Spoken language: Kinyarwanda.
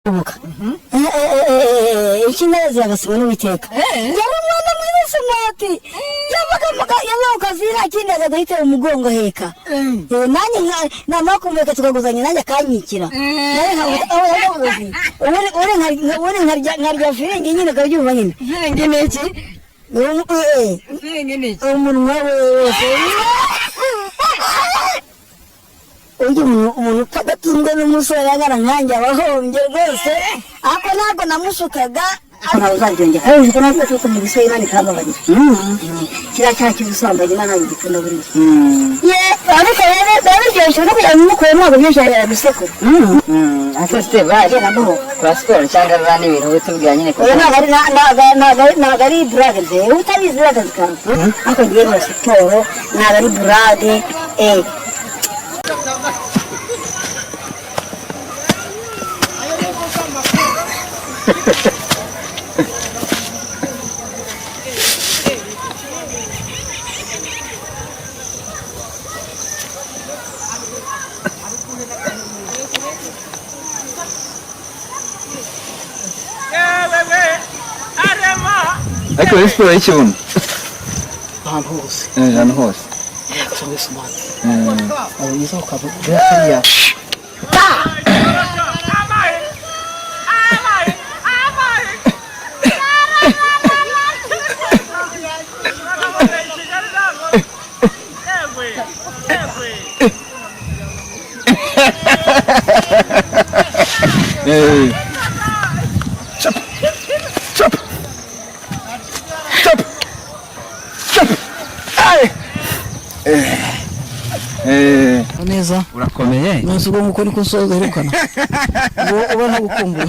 Ubuka ikinezeza agasigwa n'Uwiteka. Yari umwana mwiza, Smart. Yavaga yavaga ku kazi, nta kindi, aza guhita umugongo aheka. Nanjye namara kumureka tukaguzanya, nanjye akanyikira, nanjye nkavuga aho yavuze uri nkarya firingi nyine, ukabyumva nyine. Firingi ni iki? Firingi ni iki? Umunwa we wose. Uyu umuntu upfa adatunzwe n'umusore angana nkanjye aba ahombye rwose, ariko ntabwo namushukaga, ntabwo uzabyongera. Ariko uzi ko natwe tuko mu gisore, Imana ikambabarira kiriya cyaha cy'ubusambanyi, Imana ntabwo igikunda buriya. Ye, ariko rero biba biryoshye no kugira ngo umukure, ntabwo byinshi arabisekura. Ase Steve, baje kora siporo cyangwa biba n'ibintu utubwira nyine kuko Oya, ntabwo ari blague nze utabizi akazi kawe, ariko ngiye muri siporo, ntabwo ari blague. Ariko rero siporo y'ikibuno Ahantu hose. Ahantu hose. Cyangwa Smart iza ukava kariya. Chop chop chop chop. Ay! Neza. Urakomeye. Nonse ubwo nguko niko nsoza herukana uba ntagukumbura.